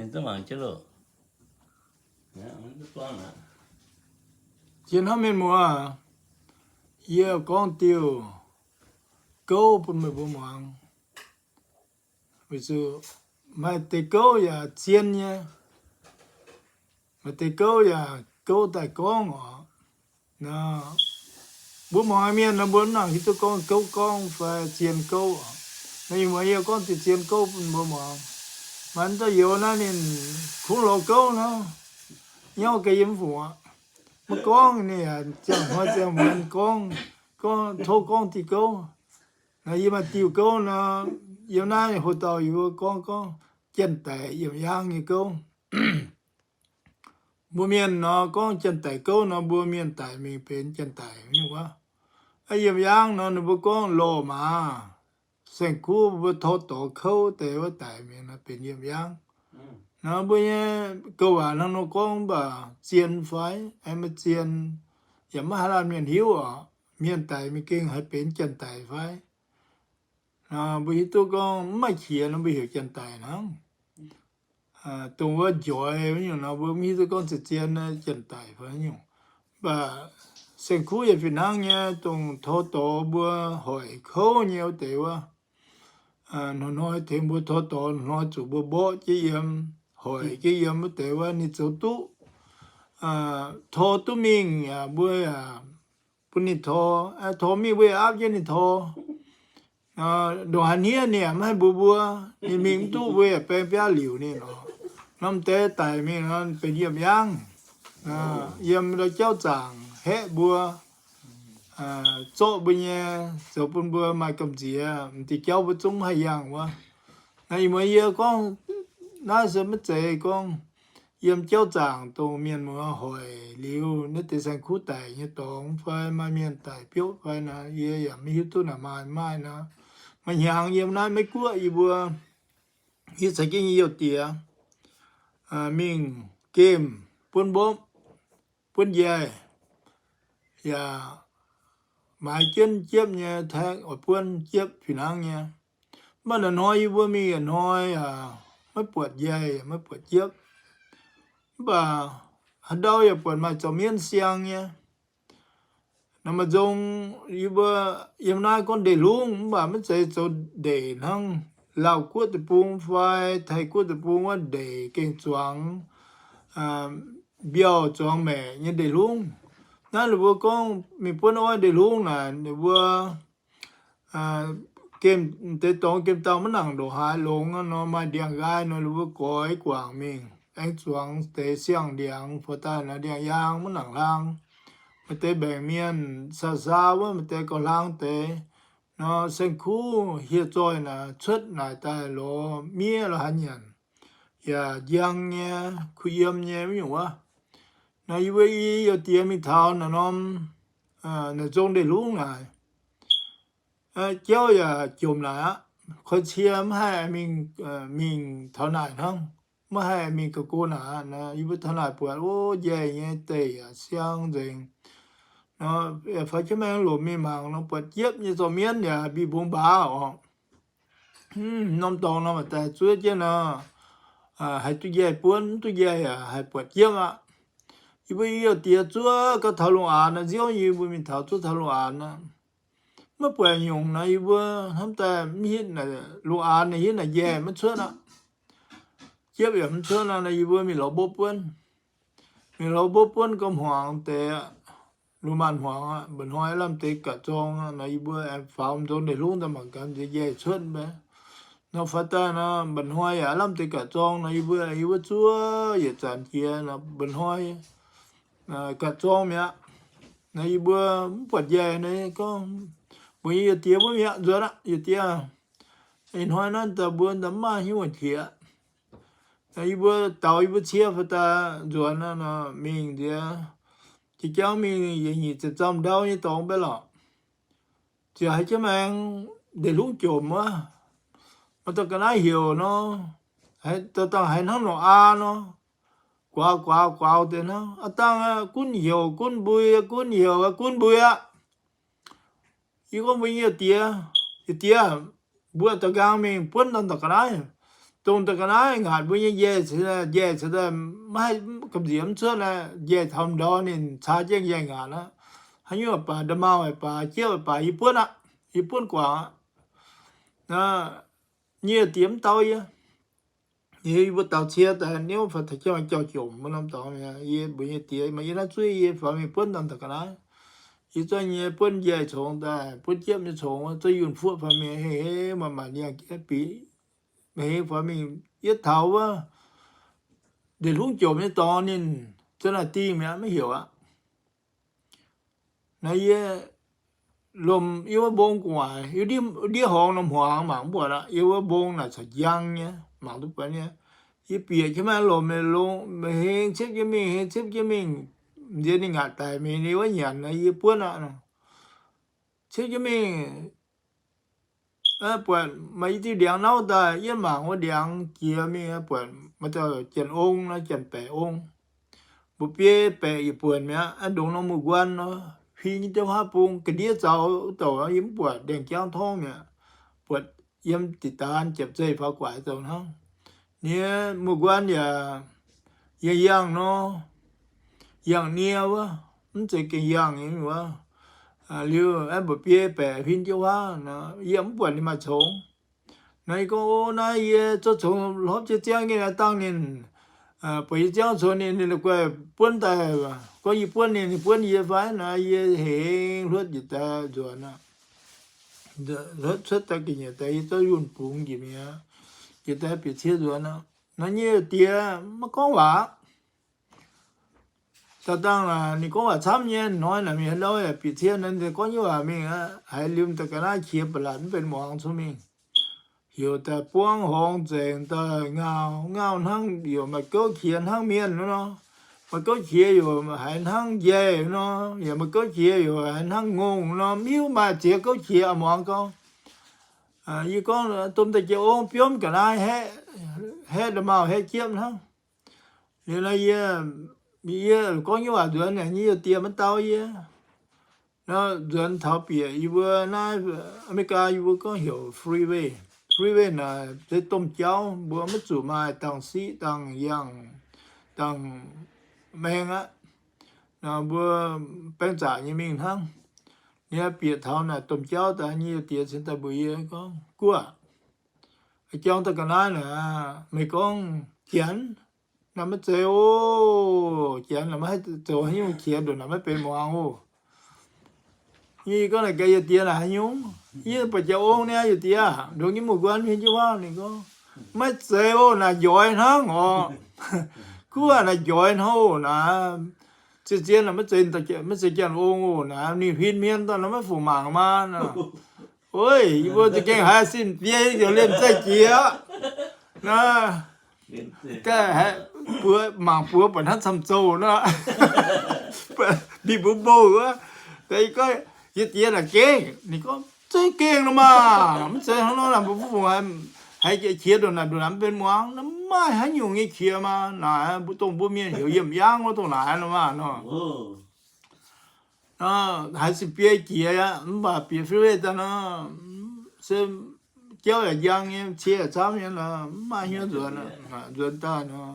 Ziex hnamv mienh muoz, yie gorngv diuh gouv bun meih mbuo muangx. Weic zuqc maaih deix gouv yaac zien nyei, maaih deix gouv yaac gouv daaih gorngv oc. Mbuo muangx mienh nor, mbuo mv nangc hiuv duqv gorngv gouv gorngv fai zien gouv oc. Naaiv ih muonz yie gorngv diuh zien gouv bun mbuo muangx. Maaih dauh youz naaiv ninh kungx lorz gouv nor, nyauv ga'yiem fungc aqv. Maiv gorngv ninh ziangh hnoi ziangh muonz gorngv, gorngv tov gorngv diuh gouv. Naaiv yie maaih diuh gouv nor, yiem naaiv hoc dauh yie mbuo gorngv, gorngv janx-daic yiem yaangv nyei gouv. Mbuo mienh nor gorngv janx-daic gouv nor, mbuo mienh daic mingh benx janx-daic nyungc wuov. Yiem yaangv nor ninh mbuo gorngv lorh maaz, saeng-kuv mbuo tor dorh kouv deix wuov daic mingh nor benx yiem yaangv. Nor mbuo nyei gouv waac hnangv nor gorngv mv baac zien fai maiv zien, yaac maiv haaix laanh mienh hiuv oc. Mienh daic mingh gengh haih benx janx-daic fai? Mbuo hiuv duqv gorngv mv maaih qiex nor mbuo heuc janx-daic hnangv. Dongh wuov njoix wuov nyungc nor mbuo mv hiuv duqv gorngv zien-zien janx-daic fai nyungc. Mv baac saeng-kuv yaac fih hnangv nyei, dongh tor dorh mbuo hoic kouv nyei wuov deix wuov. Hnoi-hnoi tengx mbuo tor dorh, hnoi zuqc mbuo mborqv jienv yiem, hoic jienv yiem wuov deix wuov ninh zoux duqv, tor duqv mingh yaac mbuo yaac bun ninh tor, tor mingh mbuo yaac aapv jienv ninh tor. Ndongc haaix hniev ninh yaac maiv haih mbuox mbuo, ninh mingh mv duqv mbuo yaac baeng biaav liuc ninh oc. Norm deix daic mingh nor benx yiem yaangv, yiem ndau jauv zaangc haeqv mbuo, zorqv mbuo nyei, zoux bun mbuo maaih gamh nziex, m'diuh jauv mbuo zungv mv haih yangh wuov. Naaiv ih muonz yie gorngv naaiv se maiv zeiz gorngv yiem jauv zaangc dongh mienh muoz hoic liuz naaiv deix saeng-kuv daic nyei dorngx fai maaih mienh daic biopv fai naaiv, yie yaac maiv hiuv duqv naaic maaih maaih nor. Maaih hnyangx yiem naaiv Meiv Guoqv yie mbuo, yie caux jienv yie youh diex mingh gemh buonv mbopv, buonv njaih, yaac maaiz jienv jiepv nyei, tengx oix buonv jiepv fih hnangv nyei. Mv baac naaiv hnoi yie mbuo mingh yietc hnoi yaac maiv buatc njaih, maiv buatc jiepv. Mv baac haaix ndau yaac buatc maaih zoux mienv siang nyei. Naaiv maaih nzong yie mbuo yiem naaiv gorngv ndeic-hlungv, mv baac maiv zeiz zoux ndeic hnangv Laauh Guoqv deic-bung fai Taiv Guoqv deic-bung wuov ndeic gengh zuangx mbiauh zuangx maeqc nyei ndeic-hlungv. Naaiv ninh mbuo gorngv mingh buonv oix ndeic-hlungv naaic, ninh mbuo gemh deix dorngx gemh dauh maiv nangc ndongc haaix longx nor, maaih ndiangx-nqaai nor, ninh mbuo goix guangc mingh, aengx zuangx deix siang-ndiangx fai daaih naaiv ndiangx-yaang maiv nangc hlang. Maaih deix mbaengc mienh saa-saa wuov, maaih deix gauh hlang deix nor, saeng-kuv hieh zoih naaic cuotv naaic daaih lorz miev lorz haaix nyanc, yaac njang nyei, kuh yiem nyei wuov nyungc wuov. Nor yie mbuo i youh diex mingh taux naaic norm, naaic nzong ndeic-hlungv naaic, jauv yaac jomc naaic aqv. Koi cie maiv haih mingh, mingh taux naaic hnangv, maiv haih mingh ga'go naaic aqv. Yie mbuo taux naaic buatc, o, njaih nyei deic yaac siang nzengc. Nor, faix jienv maengx lomc mingh mangc nor, buatc jiepv nyei zorqv mienv yaac mbi mbungx mbaax oc. Norm dorngx nor maaih daaih zuov jienv nor, haiz duqv njaih buonv, mv duqv njaih yaac haiz buatc jiepv aqv. Yie mbuo i youh diex zuov gau taux lungh aanx nor, nziouv yie mbuo mingh taux zuov taux lungh aanx nor, maiv buatc nyungc nor, yie mbuo hnamv daaih mv hitv lungh aanx naaic, hitv naaic njaih maiv cuotv aqv. Jiepv yaac mv cuotv nor, yie mbuo mingh lorz mbopv buonv. Mingh lorz mbopv buonv gauh hmuangx deix, lungh maanz hmuangx aqv. Mba'hnoi aav lamh deix gapv zorng nor, yie mbuo aengx faaux nzong ndeic-hlungv daaih mangc gaax nziex njaih cuotv mv bei. Nor faix daaih nor, mba'hnoi yaac aav lamh deix gapv zorng nor, yie mbuo, yie mbuo zuov yietc zanc jiex nor, mba'hnoi gapv zorng mi'aqv. Nor yie mbuo mv buatc njaih nor gorngv, mbuox yie, youh diex mbuo mi'aqv, nzuonx aqv, youh diex. Ih hnoi naaiv daaih mbuo mv maaih hnyouv qiex. Yie mbuo daux yie mbuo cie faix daaih nzuonx nor, mingh nziex, jiex jauv mingh yietc nyeic ziepc zamh ndau nyei dorngx mv bei lorqc. Ziouc haiz jienv maengx ndeic-hlungv jomc wuov. Maaih dauh ga'naaiv heuc nor, dauh dangh haiz hnangv norqc aa nor, guaaux guaaux guaaux deix hnangv. Aa dangh gunv heuc gunv mbui, gunv heuc gunv mbui aqv. Yie gorngv mbuox yie diex, Yie diex, mbuo daux nqaang mingh buonv dauh ga'naaiv. dongh da'ga'naaiv ngaatc mbuo nyei njaih, njaih cingx daaih maiv haih gamh nziex mv cuotv aqv. Njaih taux ndau ninh caa jienv njaih ngaatc aqv. Haaix nyungc baac nda'maauh baac, jieqv baac yie buonv aqv, yie buonv guangc aqv. Nyei diex mv dau yie. Yie mbuo daux cie daaih niouv fai taux jauv jauv jomc mbuo norm dorngx mi'aqv. Yie mbuox nyei diex, maaih yie naaiv zuiv yie faaux mingh buonv dangh da'ga'naaiv. Yie zorqv nyei buonv njaih congx daaih, buonv jiepv nyei congx, zorqv yunh fuoqv faaux mingh hei hei maaih maanc yangh jienv bic. Maaih hei faaux mingh yietv taux wuov ndeic hlungv jomc nyei dorngx ninh za'naaic dingh mi'aqv, maiv heuc aqv. Naaiv yie lomc yie wuov mbong gu'nguaaic, yie ndiev horngz norm hmuangx mangc mv buatc aqv. Yie wuov mbong naaic corc njang nyei, mangc duqv buatc nyei. Yie bieqc jienv maaih lomc, hengx ciepv jienv mingh, hengx ciepv jienv mingh, nziex ninh ngaatc daic mingh, ninh wuov nyanc naaiv yie buonv aqv. Ciepv jienv mingh, buatc maaih i diuh ndiangx nauv daaih, yie mangc wuov ndiangx jiex mingh, buatc maaih dauh janx-ong nor, janx-baeqc ong, mba'biei baeqc yietc buonc mi'aqv, ndongc norm muoz-nquan nor, huin nyei diuh haav bung ga'ndiev zaux wuov douc, yie mv buatc, ndiangx-jangv torngv mi'aqv, buatc yiem diqc daan jiepc zeih faaux guaix zoux hnangv. Ninh muoz-nquan yaac yangh yangh nor, yangh nie wuov, mv zeiz gengh yangh nyei wuov. Liuz aeqv, mba'biei baeqc huin jienv wuov, yie mv buatc ninh maaih congx. Naaiv yie gorngv, o, naaiv yie zorqv congx hlopv jienv ziangv nyei dangh ninh, buatc yie ziangv congx ninh, ninh la'guaih buonv daaih, gorngv yie buonv ninh, ninh buonv yie fai? Naaiv yie hengx hluotv njiec daaih nzuonx aqv. Hluotv cuotv daaih ga'nyiec daaih, yie zorqv yunh bungx njiec mi'aqv, njiec daaih bieqc cie nzuonx aqv. Naaiv nyei diex maiv gorngv waac. Daaih dangh naaic ninh gorngv waac camv nyei, hnoi naaic mingh haaix ndau yaac bieqc cie naaiv, ninh gorngv nyei waac mingh aqv. Haiz liuz daaih ga'naaiv qiex ba'laqc mv benx muangx cuotv mingh. Heuc daaih buangv horngz nzengc daaih ngau, ngau hnangv yaac maaih gouv qiex hnangv mienh nor. Maaih gouv qiex yaac haiz hnangv njaih nor, yaac maaih gouv qiex yaac haiz hnangv ngongh nor, mv hiuv maaih ziex gouv qiex muangx gau. Yie gorngv domh daaih jiex ong biomv ga'naaiv haeqv, haeqv nda'maauh haeqv jiepv hnangv. Liuz naaiv yie, yie gorngv nyei waac nzuonx naaic, nyei youh diex maiv dau yie. Nzuonx taux bieqc yie mbuo naaiv America, yie mbuo gorngv heuc freeway. Freeway naaic se domh jauv, mbuo maiv zuqc maaih dangh siqv, dangh yangh, dangh maeng aqv. Mbuo baeng zaqc nyei mingh hnangv. Yie bieqc taux naaic domh jauv daaih, nyei youh diex cingx daaih mbuox yie gorngv, Guoqv, jangx daaih ga'naaiv naaic, meih gorngv janx naaic maiv zeiz oc. Janx naaic maiv haih zoux haaix nyungc qiex ndongc naaic maiv benx muangx oc. Yie gorngv naaic gaax youh diex naaic haaix nyungc? Yie buatc jiex ong niaa youh diex, ndongc nyei muoz-nquan huin jienv wuov. Ninh gorngv, maiv zeiz oc, naaic njoix hnangv oc. Guoqv, naaic njoix hnangv oc naaic. Zien-zien naaic maiv zeiz, maiv zeiz janx-ong oc naaic. Ninh huin hmien daaih naaic maiv fungc mangc maah. Oix, yie mbuo za'gengh haiz sin-biei ziouc liemh zeih jiex aqv. Naaiv, mangc buoz buatc hnangv camv-zouh nor, mbiv mbuo mbouh wuov. Yie gorngv, yie diex naaic gengh. Ninh gorngv, zeiz gengh nor maah. Mv zeiz hnangv nor, mbuo fungc haiz qiex ndongc naaic ndongc naaic mv benx muangx. Maaih haaix nyungc nyei qiex maah. Naaic mbuo dongh mbuo mienh heuc yiem yaangv wuov dongh naaic nor maah nor. Haiz sin-biei jiex aqv, mv baac bieqc freeway daaih nor, se jauv yaac njang nyei, cie yaac camv nyei nor, mv maaih hnyouv nzuonx, nzuonx daaih nor.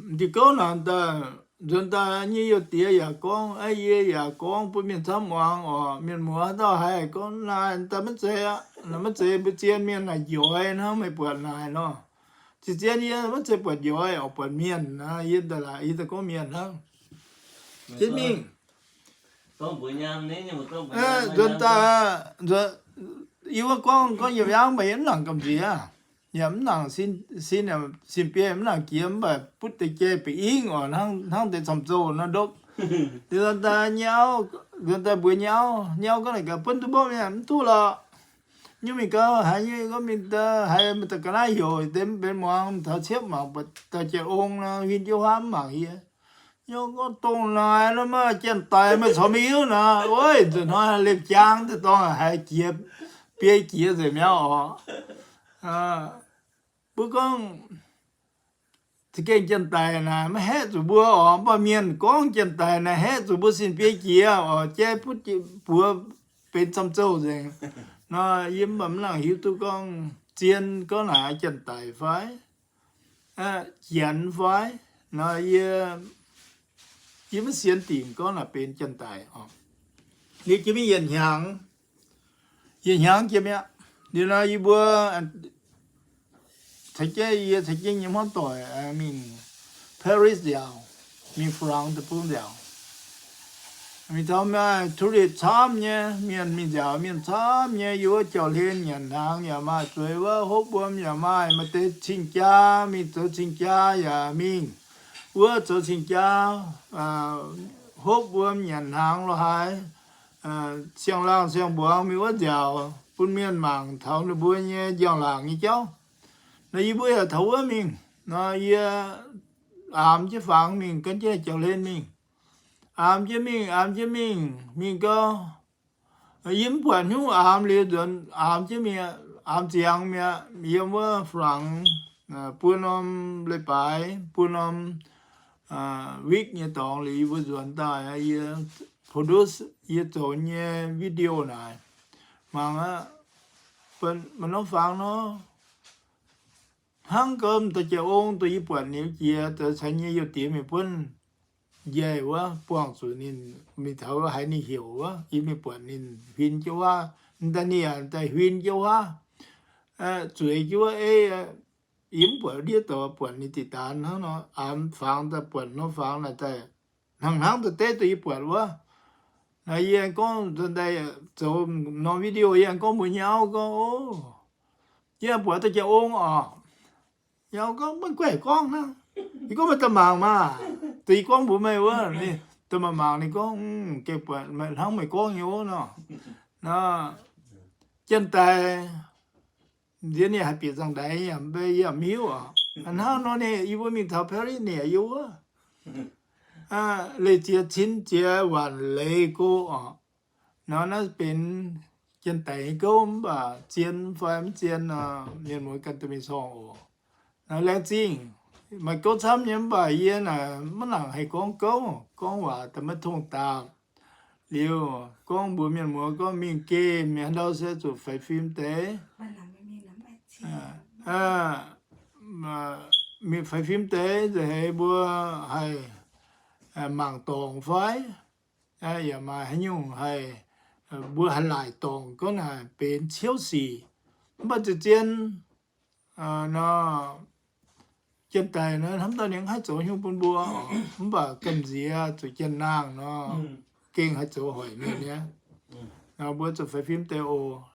M'diuh gouv naaic daaih, nzuonx daaih nyei youh diex yaac gorngv, yie yaac gorngv bun mienh camv muangx oc. Mienh muoz haaix dauh haiz gorngv naaic daaih maiv zeiz aqv, naaic maiv zeiz mbuo zien mienh naaic njoix hnangv meih buatc naaic nor. Zien-zien yie maiv zeiz buatc njoix oc, buatc mienh naaic, yie daaih laaix yie daaih gorngv mienh hnangv. Jienv mingh. Nzuonx daaih, yie wuov gorngv, gorngv yiem yaangv mv baac yie mv nangc gamh nziex, yaac mv nangc sin, sin-biei mv nangc jiex, mv baac butv deix jai ba'ingv oc, hnangv deix camv-zouh nor ndopv. Nzuonx daaih nyei auv, nzuonx daaih mbuox nyei auv, nyei auv gorngv naaic gaax, buonv duqv mbopv nyei, mv duqv lorqc. Nyungc mingh gau, haiz nyungc gorngv mingh daaih, haiz meih daaih ga'naaiv heuc deix mv benx muangx, taux ciepv mangc buatc dauh jiex ong nor, huin jienv huav mv mangc yie. Nyungc gorngv dongh naaic nor maah, janx-daic meih corc mingh hiuv naaic, oix, nzunc hnoi lemh jaang deix dorngx haiz jiex, biei jiex nzengc mi'aqv oc. Mbuo gorngv za'gengh janx-daic naaic maiv haeqv zuqc mbuo oc, mv baac mienh gorngv janx-daic naaic haeqv zuqc mbuo sin-biei jiex oc, jai butv buoz benx camv-zouh nzengc. Nor yie mv baac mv nangc hiuv duqv gorngv zien gorngv naaic janx-daic fai, Janx fai, nor yie, yie maiv sienx dingc gorngv naaic benx janx-daic oc. Liuz jiex mingh yietc hnyangx, yietc hnyangx jiex mi'aqv. Liuz nor yie mbuo caux jienv, yie caux jienv nyei hmuangv doic mingh Paris nziaauc, mingh France deic-bung nziaauc. Mingh taux maaih tourist camv nyei mienh, mingh nziaauc mienh camv nyei, yie wuov jauv-hlen nyanc hnaangx yaac maaih, zueiz wuov hopv wuom yaac maaih, maaih deix cing-jaa mingh zoux cing-jaa yaac mingh wuov zoux cing-jaa, hopv wuom nyanc hnaangx lo haaix, siang-laangh siang-mbuangz mingh wuov nziaauc bun mienh mangc taux ninh mbuo nyei njang-laangc nyei jauv. Nor yie mbuo yaac taux wuov mingh. Nor yie aamx jienv fangx mingh, gan jienv jauv-hlen mingh. Aamx jienv mingh, aamx jienv mingh, mingh gau, yie mv buatc haaix nyungc aamx liuz nzuonx, aamx jienv mingh, aamx ziangx mi'aqv. Yiem wuov France buo norm leiz-baaix, buo norm week nyei dorngx liuz yie mbuo nzuonx daaih, yie produce, yie zoux nyei video naaic, mangc aqv, maaih norm fangx nor, hnangv gomh da'jaax ong dongh yie buatc liuz jiex zoux caux nyei youh diex mingh buonv njaih wuov, buangh zuqc ninh mingh taux haiz ninh heuc wuov, yie mingh buatc ninh huin jienv wuov, daaih ninh daaih huin jienv wuov, zueiz jienv wuov, ei, yie mv buatc ndiev douz, buatc ninh diqc daanz hnangv nor, aamx fangx daaih buatc norm fangx naaic daaih hnangv hnangv deix deix dongh yie buatc wuov. Naaiv yie aengx gorngv daaih zoux norm video, yie aengx gorngv mbuox nyei auv gorngv, o, yie aengx buatc da'jaax ong oc. Nyei auv gorngv, maiv guaih gorngv hnangv. Yie gorngv, meih daaih mangc maah. Dongh yie gorngv mbuox meih wuov, daaih mangc mangc ninh gorngv, gengh buatc hnangv meih gorngv nyei wuov nor. Nor, janx-daic nziex ninh haih bieqc zaangc ndaix yaac mv hiuv oc. Hnangv nor ninh, yie mbuo mingh taux Paris ninh yaac yiem wuov, leih ziex cin ziex waanc leiz go oc. Nor naaiv benx janx-daic nyei gouv mv baac zien fai mv zien nor, mienh muoz ganh duqv mingh corngh oc. Nor laengz zingh, maaih gouv camv nyei mv baac yie naaic maiv nangc haih gorngv gouv, gorngv waac daaih maiv tongx dapc. Liuz gorngv mbuox mienh muoz gorngv mingh geh mienh haaix ndau se zuqc faix fim deix, mingh faix fim deix nzengc heix mbuo haih mangc dorngc fai, yaac maaih haaix nyungc haih, mbuo haih laaic dorngc gorngv naaic benx ciouv sic. Mv baac ziouc zien nor, janx-daic nor hnamv daaih ninh mv haih zoux haaix nyungc bun mbuo, mv baac gamh nziex zuqc janx-naang nor, gengh haih zoux hoic mienh nyei. Nor mbuo zuqc faix fim deix oc.